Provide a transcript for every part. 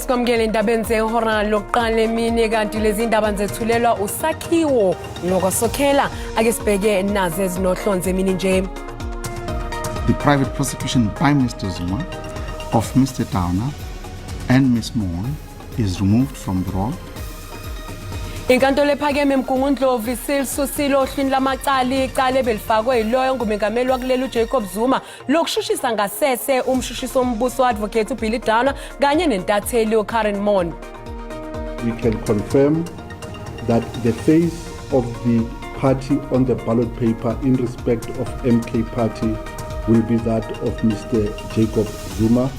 Sikwamukele endabeni zehora lokuqala emini, kanti lezi ndaba nizethulelwa usakhiwo ngokwasokhela. Ake sibheke nazi ezinohlonze emini nje. The private prosecution by Mr. Zuma of Mr. Downer and Ms. Moore is removed from the roll. Inkantolo ephakeme eMgungundlovu isilisusile ohlwini lamacala icala ebelifakwe yiloyo ongumengameli wakuleli uJacob Zuma lokushushisa ngasese umshushisi wombuso advocate uBilly Downer kanye nentatheli uKaren Moon. We can confirm that the face of the party on the ballot paper in respect of MK party will be that of Mr. Jacob Zuma.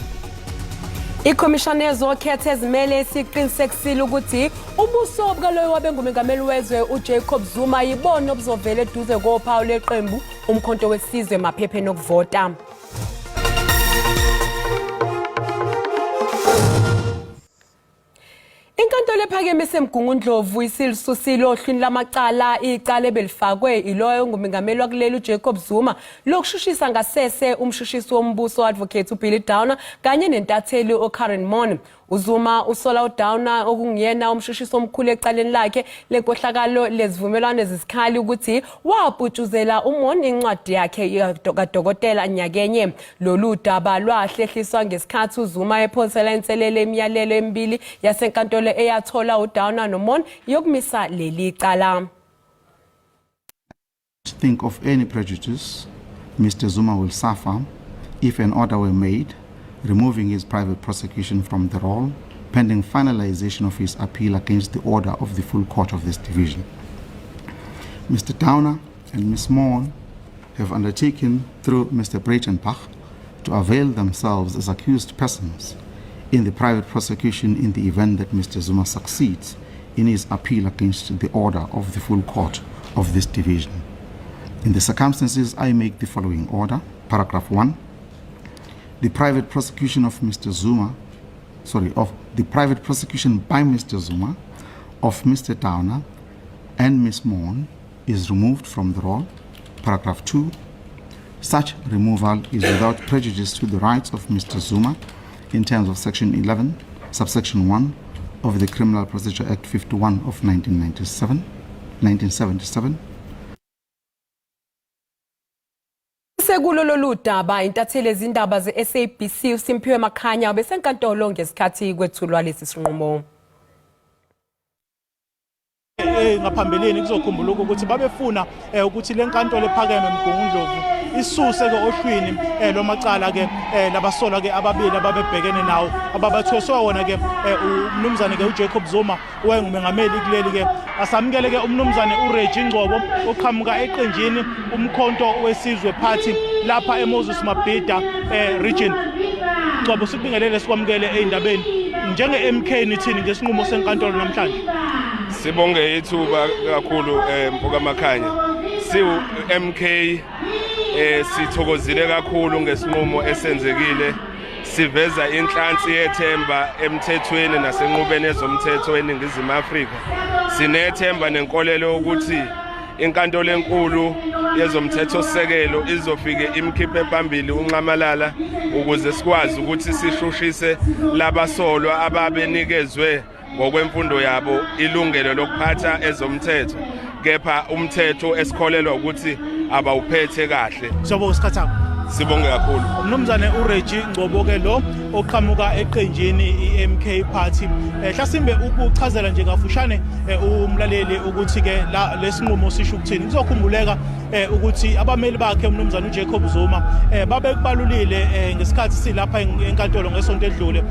Ikhomishana yezokhetho ezimele isiqinisekisile ukuthi ubuso bukaloyo wabengumengameli wezwe uJacob Zuma yibona obuzovela eduze kophawu leqembu Umkhonto weSizwe emaphepheni okuvota. Inkantolo ephakeme eseMgungundlovu isilisusile ohlwini lamacala icala ebelifakwe iloyo ongumengameli wakuleli uJacob Zuma lokushushisa ngasese umshushisi wombuso advocate uBilly Downer kanye nentatheli uKaren Moon. UZuma usola uDowner okunguyena umshushisi omkhulu ecaleni lakhe lenkohlakalo lezivumelwano zezikhali ukuthi waputshuzela uMon incwadi yakhe kadokotela nyakenye. Lolu daba lwahlehliswa ngesikhathi uZuma ephonsela inselele imiyalelo emibili yasenkantolo eyathola uDowner noMon yokumisa leli cala. Think of any prejudice Mr. Zuma will suffer if an order were made removing his private prosecution from the roll pending finalization of his appeal against the order of the full court of this division. Mr. Downer and Ms. Maughan have undertaken through Mr. Breitenbach to avail themselves as accused persons in the private prosecution in the event that Mr. Zuma succeeds in his appeal against the order of the full court of this division. In the circumstances, I make the following order. Paragraph 1. The private prosecution of Mr. Zuma, sorry, of the private prosecution by Mr. Zuma of Mr. Downer and Ms. Maughan is removed from the roll. Paragraph 2. Such removal is without prejudice to the rights of Mr. Zuma in terms of Section 11, subsection 1 of the Criminal Procedure Act 51 of 1977. Sekulo lolu daba intatheli yezindaba ze-SABC uSimphiwe Makhanya ubesenkantolo ngesikhathi kwethulwa lesi sinqumo. Ngaphambilini kuzokhumbula ukuthi babefuna ukuthi le nkantolo ephakeme eMgungundlovu isuse ke ohlwini lwamacala ke labasolwa ke ababili ababebhekene nawo ababathweswe wona ke umnumzane ke uJacob Zuma owayengumengameli kuleli ke. Asamukele ke umnumzane uReggie Ngcobo oqhamuka eqenjini Umkhonto weSizwe Party lapha eMoses Mabhida region. Ngcobo, sikubingelele, sikwamukele ey'ndabeni. Njenge-MK nithini ngesinqumo senkantolo namhlanje? Sibonge ithuba kakhulu, mfoka Makhanya. Siwu MK sithokozile kakhulu ngesinqumo esenzekile. Siveza inhlansi yethemba emthethweni nasenqubeni ezomthetho eNingizimu Afrika. Sinethemba nenkolelo ukuthi inkantolo enkulu yezomthethosisekelo izofike imkhiphe phambili uNxamalala ukuze sikwazi ukuthi sishushise labasolwa ababenikezwe ngokwemfundo yabo ilungelo lokuphatha ezomthetho, kepha umthetho esikholelwa ukuthi abawuphethe kahle. Siyabonga isikhathi sakho. Sibonge kakhulu. Umnumzane uReggie Ngcobo ke lo oqhamuka eqenjini iMK Party. Hlasimbe ukuchazela nje kafushane umlaleli ukuthi ke la lesinqumo sisho ukuthini. Kuzokhumbuleka ukuthi abameli bakhe umnumzane uJacob Zuma babekubalulile ngesikhathi silapha enkantolo ngesonto edlule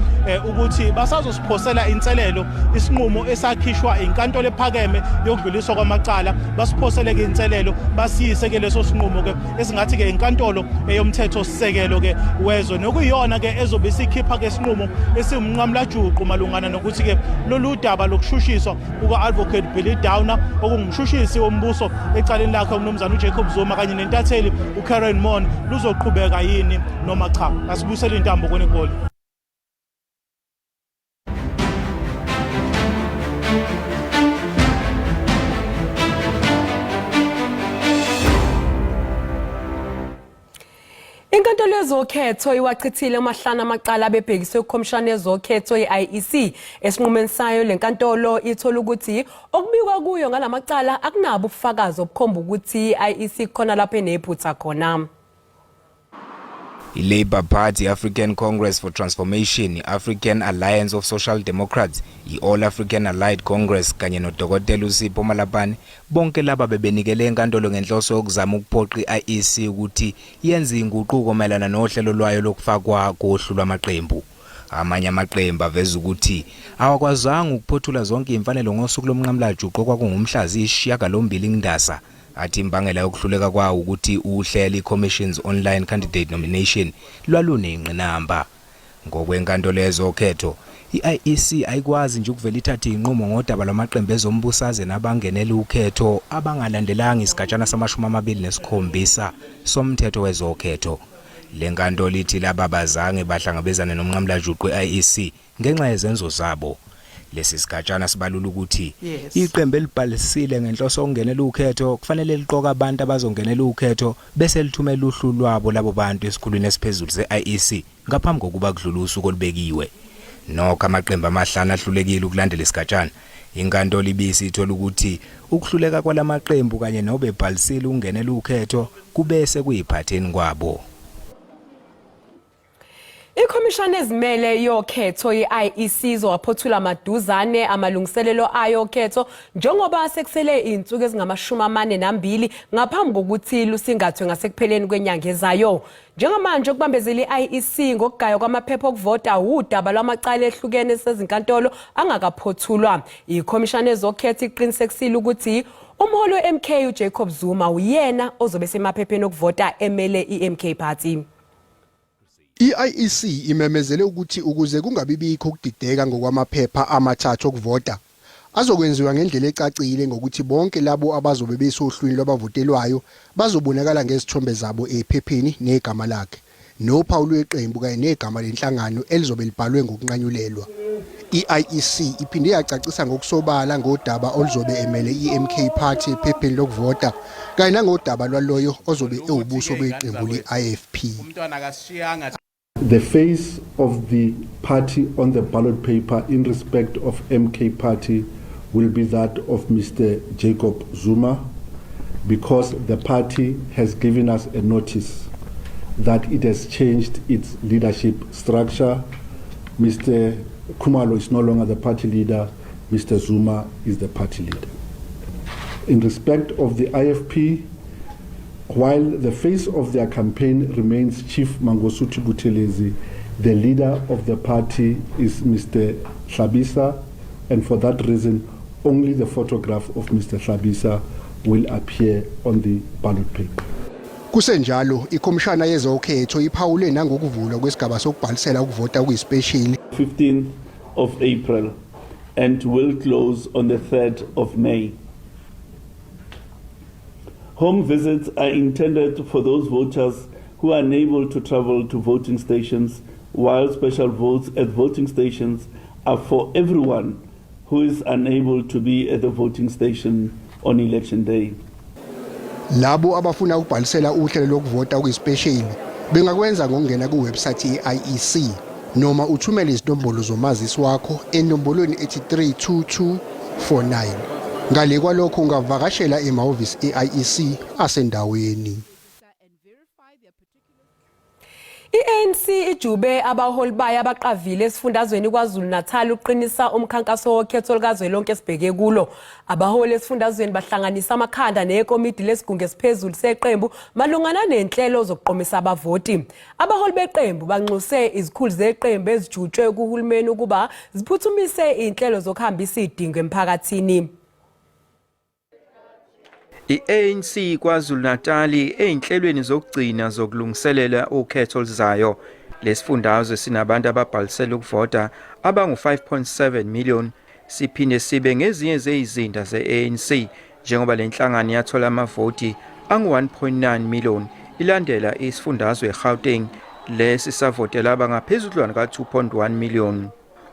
ukuthi basazosiphosela inselelo isinqumo esakhishwa inkantolo ephakeme yokudluliswa kwamacala, basiphosele ke inselelo, basiyise ke leso sinqumo ke esingathi ke inkantolo eyomthetho sisekelo ke wezwe, nokuyiyona ke ezobe isikhipha ke isinqumo esiwumnqamulajuqu malungana nokuthi ke lolu daba lokushushiswa kuka-Advocate Billy Downer okungumshushisi wombuso ecaleni lakhe umnumzane uJacob Zuma kanye nentatheli uKaren Moon luzoqhubeka yini noma cha. Asibuyisele intambo kwenegoli. Inkantolo Ezokhetho iwachithile amahlanu amacala abebhekiswe kukhomishana yezokhetho i-IEC. Esinqumeni sayo le nkantolo ithola ukuthi okubikwa kuyo ngalamacala akunabo ubufakazi obukhomba ukuthi i-IEC khona lapho enephutha khona. I-Labour Party, African Congress for Transformation, i-African Alliance of Social Democrats, i-All African Allied Congress kanye noDokotela uSipho Malapane bonke laba bebenikele enkantolo ngenhloso yokuzama ukuphoqa i-IEC ukuthi yenze inguquko mayelana nohlelo lwayo lokufakwa kohlu lwamaqembu. Amanye amaqembu aveza ukuthi awakwazanga ukuphothula zonke izimfanelo ngosuku lomnqamulajuqu okwakungumhla ziyisishiyagalombili kuNdasa. Athi imbangela yokuhluleka kwawo ukuthi uhlelo i-Commission's Online Candidate Nomination lwaluney'ngqinamba. Ngokwenkantolo yezokhetho, i-IEC ayikwazi nje ukuvele ithathe iy'nqumo ngodaba lwamaqembu ezombusazwe nabangenela ukhetho abangalandelanga isigatshana sama-27 somthetho wezokhetho. Le nkantolo ithi laba bazange bahlangabezane nomnqamulajuqu we-IEC ngenxa yezenzo zabo. Lesi sigatshana sibalula ukuthi iqembu elibhalisile ngenhloso yokungenela ukhetho kufanele liqoke abantu abazongenela ukhetho bese lithumela uhlu lwabo labo bantu esikhulwini esiphezulu se-IEC ngaphambi kokuba kudlule usuku olubekiwe. Nokho amaqembu amahlanu ahlulekile ukulandela isigatshana. Inkantolo ibisi ithola ukuthi ukuhluleka kwalamaqembu kanye nobebhalisile ukungenela ukhetho kube sekuyiphatheni kwabo. Ikhomishana ezimele yokhetho i-IEC izowaphothula maduzane amalungiselelo ayo okhetho njengoba sekusele izinsuku ezingama-42 ngaphambi kokuthi lusingathwe ngasekupheleni kwenyanga ezayo. Njengamanje okubambezela i-IEC ngokugaywa kwamaphepha okuvota wudaba lwamacala ehlukene sezinkantolo angakaphothulwa. Ikhomishana ezokhetho iqinisekisile ukuthi umholi we-MK uJacob Zuma uyena ozobe semaphepheni okuvota emele i-MK Party. I-IEC imemezele ukuthi ukuze kungabi bikho ukudideka ngokwamaphepha amathathu okuvota, azokwenziwa ngendlela ecacile ngokuthi bonke labo abazobe besohlwini lwabavotelwayo bazobonakala ngezithombe zabo ephepheni negama lakhe, nophawu lweqembu kanye negama lenhlangano elizobe libhalwe ngokunqanyulelwa. I-IEC iphinde yacacisa ngokusobala ngodaba oluzobe emele i-MK Party ephepheni lokuvota kanye nangodaba lwaloyo ozobe ewubuso beqembu le-IFP. The face of the party on the ballot paper in respect of MK Party will be that of Mr. Jacob Zuma because the party has given us a notice that it has changed its leadership structure. Mr. Khumalo is no longer the party leader, Mr. Zuma is the party leader. In respect of the IFP, while the face of their campaign remains Chief Mangosuthu Buthelezi, the leader of the party is Mr. Hlabisa, and for that reason, only the photograph of Mr. Hlabisa will appear on the ballot paper. Kusenjalo, ikhomishana yezokhetho iphawule nangokuvulwa kwesigaba sokubhalisela ukuvota okuyisipesheli. 15th of April and will close on the 3rd of May. Home visits are intended for those voters who are unable to travel to voting stations, while special votes at voting stations are for everyone who is unable to be at the voting station on election day. Labo abafuna ukubhalisela uhlelo lokuvota okuyisipesheli bengakwenza ngokungena kuwebsite ye-IEC noma uthumele izinombolo zomazisi wakho enombolweni ethi 32249. Ngale kwalokho ungavakashela emahhovisi e-IEC asendaweni. I-ANC ijube abaholi bayo abaqavile esifundazweni KwaZulu-Natal uqinisa umkhankaso wokhetho lukazwelonke esibheke kulo. Abaholi esifundazweni bahlanganisa amakhanda nekomidi lesigungu esiphezulu seqembu malungana nenhlelo zokuqomisa abavoti. Abaholi beqembu banxuse izikhulu zeqembu ezijutshwe kuhulumeni ukuba ziphuthumise inhlelo zokuhambisa idingo emphakathini. I-ANC KwaZulu-Natal eyinhlelweni zokugcina zokulungiselela ukhetho oluzayo. Lesifundazwe sinabantu ababhalisele ukuvota abangu-5.7 million, siphinde sibe ngezinye zeyizinda ze-ANC njengoba le nhlangano yathola amavoti angu-1.9 million ilandela isifundazwe eGauteng lesi savotela abangaphezudlwana ka-2.1 million.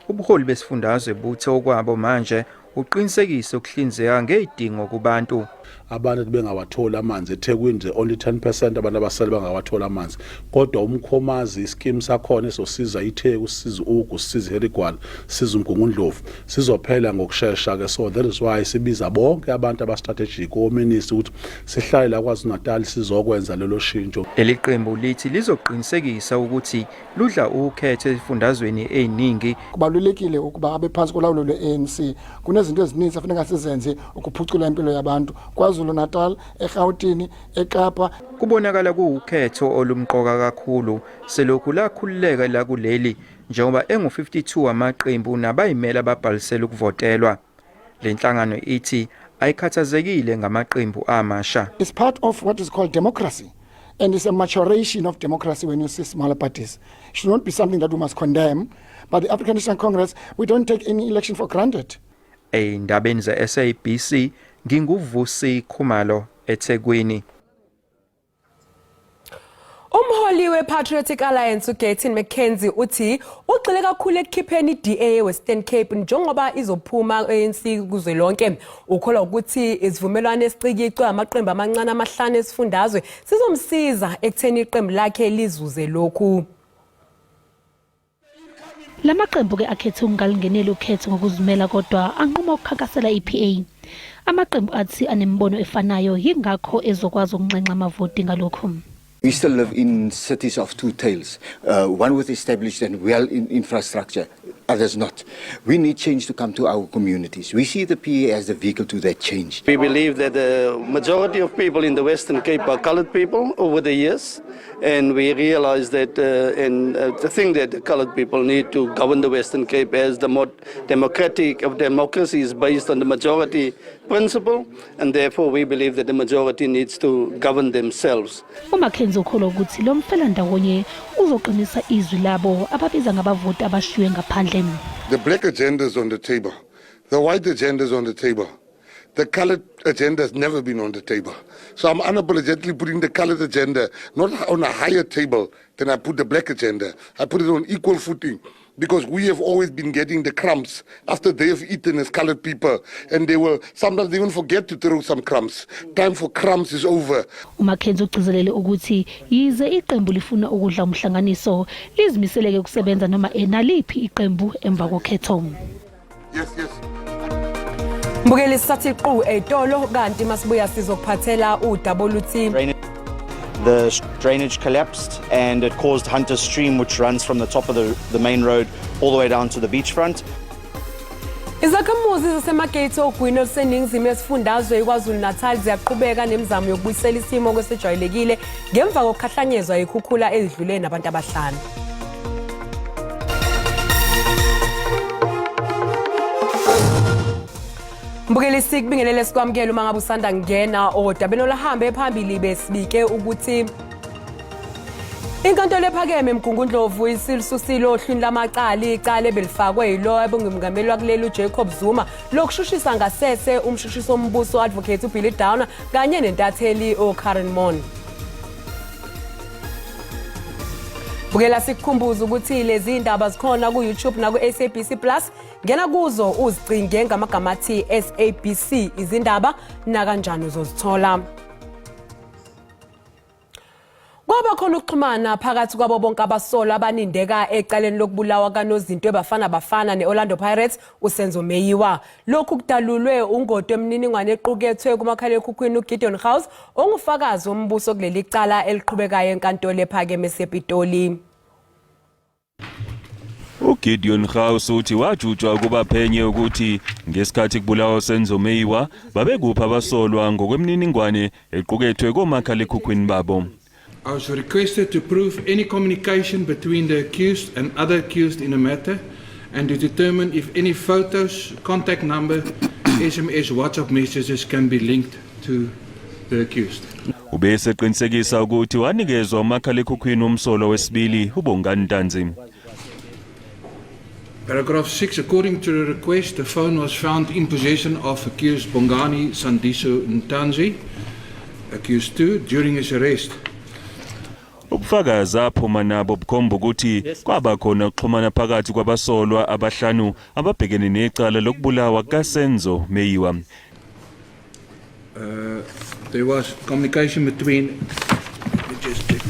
Ubuholi besifundazwe buthe okwabo manje uqinisekise ukuhlinzeka ngezidingo kubantu. Abantu bengawatholi amanzi eThekwini nje, only 10% abantu abasele bangawathola amanzi. Kodwa uMkhomazi, iskimu sakhona esosiza iTheku, sisiza uGu, sisiza iHarry Gwala, sisiza uMgungundlovu, sizophela ngokushesha ke. So that is why sibiza bonke abantu abastrategic, ominister, ukuthi sihlale la KwaZulu-Natal sizokwenza lelo shintsho. Leli qembu lithi lizoqinisekisa ukuthi ludla ukhetho ezifundazweni eziningi. Kubalulekile ukuba abe phantsi kolawulo lwe-ANC. Kunezinto ezininzi afuneka sizenze ukuphucula impilo yabantu KwaZulu-Natal, eRhawutini, eKapa. Kubonakala kuwukhetho olumqoka kakhulu selokhu lakhululeka lakuleli njengoba engu-52 amaqembu nabayimela ababhalisela ukuvotelwa. Le nhlangano ithi ayikhathazekile ngamaqembu amasha. It's part of what is called democracy, and it's a maturation of democracy when you see smaller parties. It should not be something that we must condemn, but the African National Congress, we don't take any election for granted. Ey'ndabeni ze-SABC nginguVusi Khumalo eThekwini. Umholi we-Patriotic Alliance uGayton McKenzie uthi ugxile kakhulu ekukhipheni i-DA eWestern Cape njengoba izophuma ANC kuzwelonke. Ukholwa ukuthi isivumelwano esicikicwe amaqembu amancane amahlanu esifundazwe sizomsiza ekutheni iqembu lakhe lizuze lokhu. La maqembu-ke akhethe ukungalingeneli ukhetho ngokuzimela kodwa anquma ukukhankasela i-PA. Amaqembu athi anemibono efanayo yingakho ezokwazi ukunxenxa amavoti ngalokhu. We still live in cities of two tails, one with established and well in infrastructure, others not. We need change to come to our communities. We see the PA as the vehicle to that change. We believe that the majority of people in the Western Cape are colored people over the years, and we realize that and the thing that the colored people need to govern the Western Cape as the more democratic of democracy is based on the majority principle, and therefore we believe that the majority needs to govern themselves. UMcKenzie ukholwa ukuthi lo mfelandawonye uzoqinisa izwi labo ababiza ngabavoti abashiywe ngaphandle. The black agenda is on the table. The white agenda is on the table. The colored agenda has never been on the table. So I'm unapologetically putting the colored agenda not on a higher table than I put the black agenda. I put it on equal footing because we have always been getting the crumbs after they have eaten as colored people, and they will sometimes even forget to throw some crumbs. Time for crumbs is over. UMcKenzie ugcizelele ukuthi yize iqembu lifuna ukudla umhlanganiso, lizimiseleke ukusebenza noma enaliphi iqembu emva kokhetho. Yes. Mbukeli, sisathi qu ey'tolo, kanti masibuya sizokuphathela udaba oluthi The drainage collapsed and it caused Hunter Stream, which runs from the top of the main road all the way down to the beachfront. Izakhamuzi zaseMargate ogwini oluseningizimu yesifundazwe iKwaZulu-Natal ziyaqhubeka nemizamo yokubuyisela isimo kwesejwayelekile ngemva kokukhahlanyezwa yikhukhula ezidlule nabantu abahlanu. Mbukeli, sikubingelele, sikwamukele uma ngabe usanda kungena. Odabeni oluhambe phambili besibike ukuthi inkantolo ephakeme eMgungundlovu isilisusile ohlwini lamacala icala ebelifakwe yilowo ebongumengameli wakuleli uJacob Zuma lokushushisa ngasese umshushisi wombuso advocate uBilly Downer kanye nentatheli uKaren Maughan. Bukela, sikukhumbuza ukuthi lezi ndaba zikhona ku-YouTube naku-SABC Plus. Ngena kuzo uzicinge ngamagama athi SABC izindaba, nakanjani uzozithola. Kwaba khona ukuxhumana phakathi kwabo bonke abasolwa abanindeka ecaleni lokubulawa kanozinto eBafana Bafana ne-Orlando Pirates uSenzo Meyiwa. Lokhu kudalulwe ungoti wemininingwane equkethwe kumakhalekhukhwini uGideon Gouws, ongufakazi wombuso kuleli cala eliqhubekayo enkantolo ephakeme sePitoli. uGideon Gouws uthi wajutshwa ukuba aphenye ukuthi ngesikhathi kubulawa uSenzo Meyiwa babekuphi abasolwa ngokwemininingwane equkethwe komakhalekhukhwini babo. I was requested to prove any communication between the accused and other accused in the matter and to determine if any photos, contact number, SMS, WhatsApp messages can be linked to the accused. Ube eseqinisekisa ukuthi wanikezwa umakhalekhukhwini womsolwa wesibili uBongani Ntanzi. Paragraph 6. According to the request, the phone was found in possession of accused Bongani Sandiso Ntanzi, accused 2, during his arrest. Ubufakazi aphuma nabo bukhomba ukuthi kwaba khona ukuxhumana phakathi kwabasolwa abahlanu ababhekene necala lokubulawa kaSenzo Meyiwa. There was communication between, let me just check,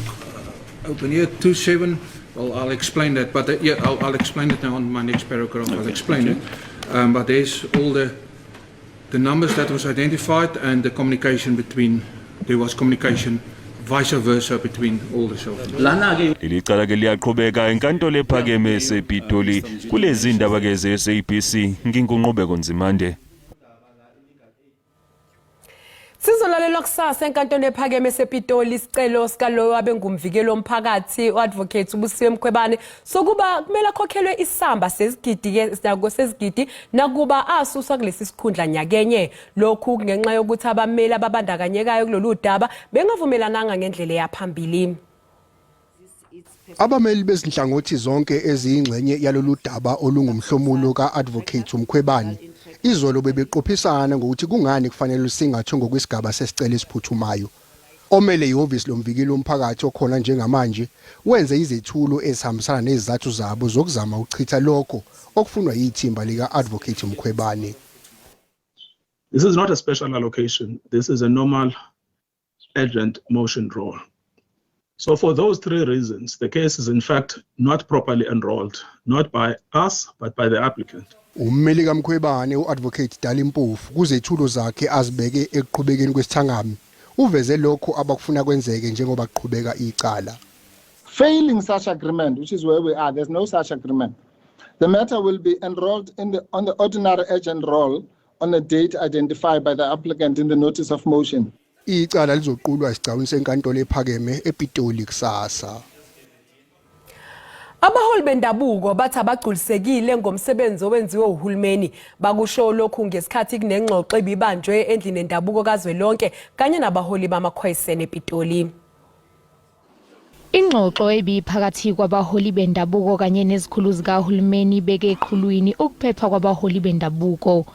open here, 27, well, I'll explain that, but yeah, I'll explain it now on my next paragraph. I'll explain it. But there's all the numbers that was identified and the communication between, there was communication vice versa between all the cell phones. Leli cala ke liyaqhubeka enkantolo ephakeme esePitoli. Kulezi ndaba ke ze-SABC, nginguNqubeko Nzimande. Sizolalelwa kusasa enkantolo ephakeme esePitoli isicelo sikaloyo abengumvikeli womphakathi u-advocate uBusiwe Mkhwebane sokuba kumele akhokhelwe isamba sezigidi ke sezigidi nakuba asuswa kulesi sikhundla nyakenye. Lokhu kungenxa yokuthi abameli ababandakanyekayo kulolu daba bengavumelananga ngendlela yaphambili. Abameli bezinhlangothi zonke eziyingxenye yalolu daba olungumhlomulo ka-advocate uMkhwebane izolo bebeqophisana ngokuthi kungani kufanele lusingathwe ngokwesigaba sesicelo esiphuthumayo. Omele ihhovisi lomvikeli womphakathi okhona njengamanje wenze izethulo ezihambisana nezizathu zabo zokuzama ukuchitha lokho okufunwa yithimba lika-advocate Mkhwebane. This is not a special allocation. This is a normal urgent motion roll. So for those three reasons, the case is in fact not properly enrolled, not by us, but by the applicant. Ummeli kaMkhwebane u-advocate Dali Mpofu kuzethulo zakhe azibeke ekuqhubekeni kwesithangami uveze lokho abakufuna kwenzeke njengoba kuqhubeka icala. Failing such agreement, which is where we are, there's no such agreement, the matter will be enrolled on the ordinary urgent roll on a date identified by the applicant in the notice of motion. Icala lizoqulwa esigcawini senkantolo ephakeme ePitoli kusasa. Abaholi bendabuko bathi abagculisekile ngomsebenzi owenziwe uhulumeni. Bakusho lokhu ngesikhathi kunengxoxo ebibanjwe endlini yendabuko kazwelonke kanye nabaholi bamaKhoisan ePitoli. Ingxoxo ebiphakathi kwabaholi bendabuko kanye nezikhulu zikahulumeni beke eqhulwini ukuphepha kwabaholi bendabuko.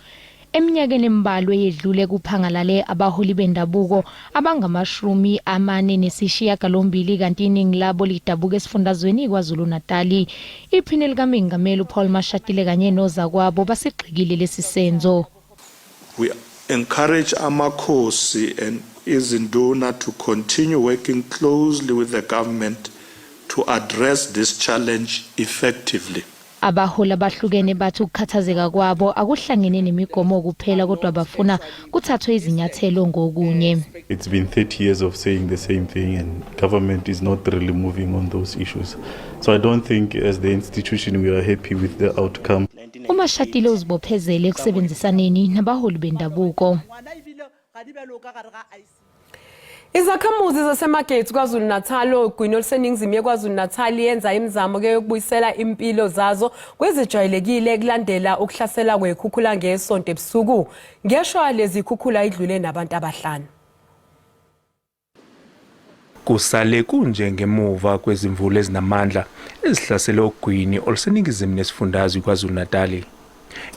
Eminyakeni embalwa eyedlule kuphangalale abaholi bendabuko abangama-48 kanti iningi labo lidabuka esifundazweni KwaZulu-Natali. Iphini likamengameli uPaul Mashatile kanye nozakwabo basigxekile lesi senzo. We encourage Amakhosi and Izinduna to continue working closely with the government to address this challenge effectively. Abaholi abahlukene bathi ukukhathazeka kwabo akuhlangene nemigomo kuphela kodwa bafuna kuthathwe izinyathelo ngokunye. It's been 30 years of saying the same thing and government is not really moving on those issues. So I don't think as the institution we are happy with the outcome. UMashatile uzibophezele ekusebenzisaneni nabaholi bendabuko. Izakhamuzi zaseMargate KwaZulu-Natal ogwini oluseningizimu yeKwaZulu-Natal yenza imizamo ke yokubuyisela impilo zazo kwezijwayelekile kulandela ukuhlasela kwekhukhula ngesonto ebusuku. Ngeshwa lezi khukhula idlule nabantu abahlanu. Kusale kunje ngemuva kwezimvula ezinamandla ezihlasele ogwini oluseningizimu nesifundazwe KwaZulu-Natal.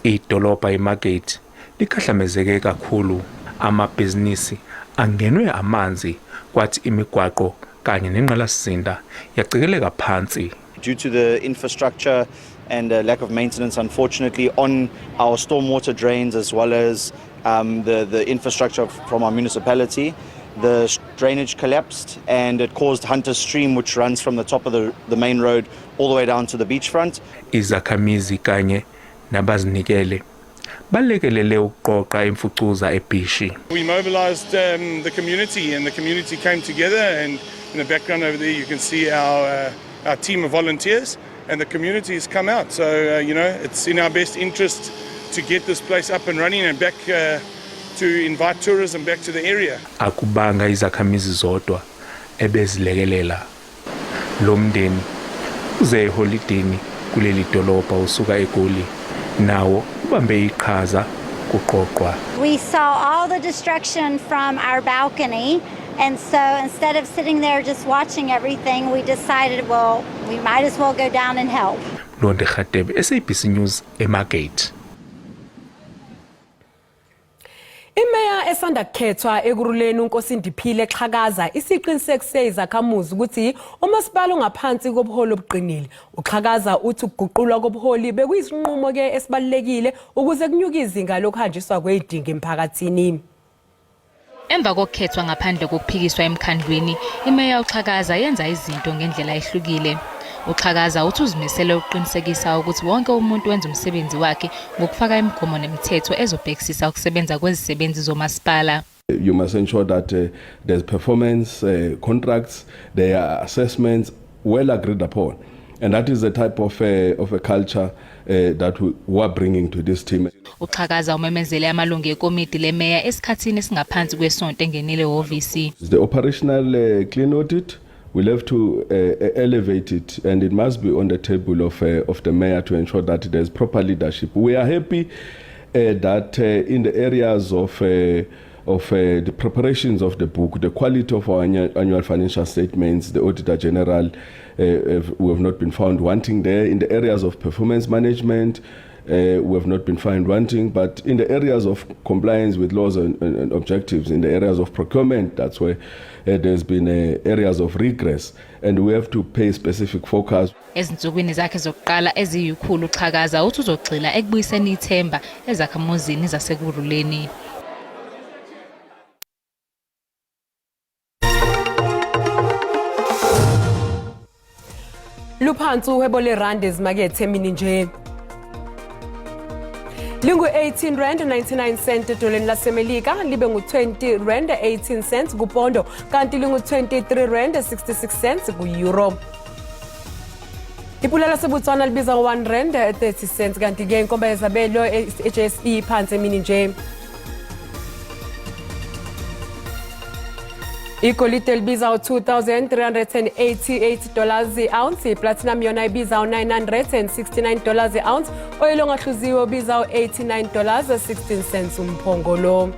Idolobha iMargate likhahlamezeke kakhulu, amabhizinisi angenwe amanzi kwathi imigwaqo kanye nengqalasizinda yacekeleka phansi. Due to the infrastructure and lack of maintenance, unfortunately, on our stormwater drains as well as the infrastructure from our municipality, the drainage collapsed and it caused Hunter Stream, which runs from the top of the main road all the way down to the beachfront. Izakhamizi kanye nabazinikele balekelele ukuqoqa imfucuza ebhishi. We mobilized the community and the community came together, and in the background over there you can see our team of volunteers, and the community has come out. So it's in our best interest to get this place up and running and back to invite tourism back to the area. Akubanga izakhamizi zodwa ebezilekelela. Lo mndeni uze eholidini kuleli dolobha usuka eGoli nawo ubambe iqhaza kuqoqwa. We saw all the destruction from our balcony, and so instead of sitting there just watching everything, we decided, well, we might as well go down and help. Londe Khatebe, SABC News, eMargate. Imeya esanda kukhethwa Ekurhuleni uNkosindiphile Xhakaza isiqinisekise izakhamuzi ukuthi umasipala ungaphansi kobuholi obuqinile. UXhakaza uthi ukuguqulwa kobuholi bekuyisinqumo ke esibalulekile ukuze kunyuke izinga lokuhanjiswa kwezidingo emphakathini. Emva kokukhethwa ngaphandle kokuphikiswa emkhandlwini, iMeya uXhakaza yenza izinto ngendlela ehlukile. UXhakaza uthi uzimisele ukuqinisekisa ukuthi wonke umuntu wenza umsebenzi wakhe ngokufaka imigomo nemithetho ezobhekisisa ukusebenza kwezisebenzi zomasipala. You must ensure that there's performance contracts, there are assessments well agreed upon. And that is the type of a culture that we are bringing to this team. UXhakaza umemezele amalungu ekomiti lemeya esikhathini esingaphansi kwesonto engenile ehhovisi. The operational clean audit, we'll have to elevate it, and it must be on the table of the mayor to ensure that there's proper leadership. We are happy that in the areas of the preparations of the book, the quality of our annual financial statements, the Auditor General, we have not been found wanting there. In the areas of performance management, we have not been found wanting, but in the areas of compliance with laws and objectives, in the areas of procurement, that's where there's been areas of regress, and we have to pay specific focus. Ezinsukwini zakhe zokuqala eziyikhulu uXhakaza uthi uzogxila ekubuyiseni ithemba ezakhamuzini zaseKurhuleni. Luphansi uhwebo lerandi ezimakethe emini nje. Lingu-18 rand 99 cent edoleni laseMelika, libe ngu-20 rand 18 cents kupondo, kanti lingu-23 rand 66 cents ku-euro. Ipula laseBotswana libiza ngo-1 rand 30 cents, kanti-ke inkomba yezabelo e-JSE phansi emini nje. Igolide libiza u-$2388 i-ounce, iplatinum yona ibiza u-$969 i-ounce, oyilo ongahluziwe ubiza u-$89 16 cents umphongolo.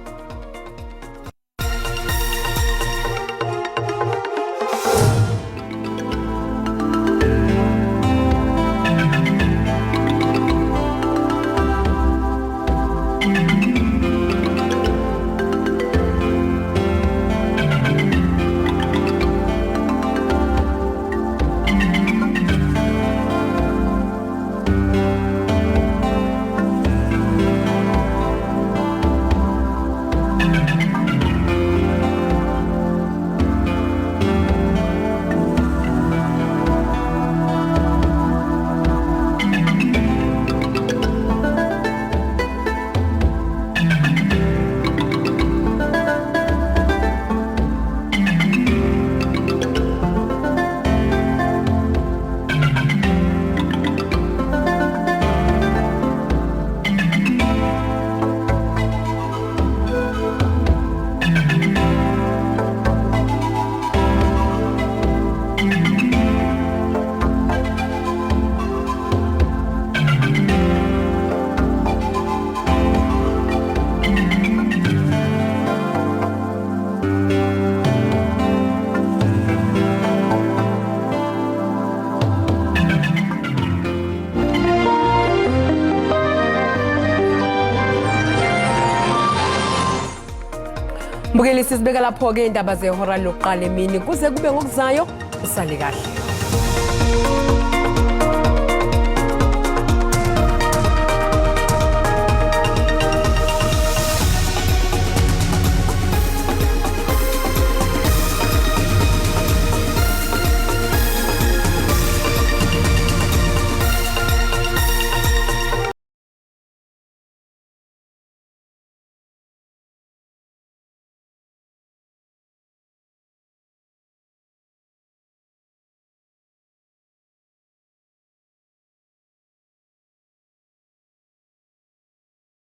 Mbukeli, sizibeka lapho-ke indaba zehora lokuqala emini. Kuze kube ngokuzayo, usale kahle.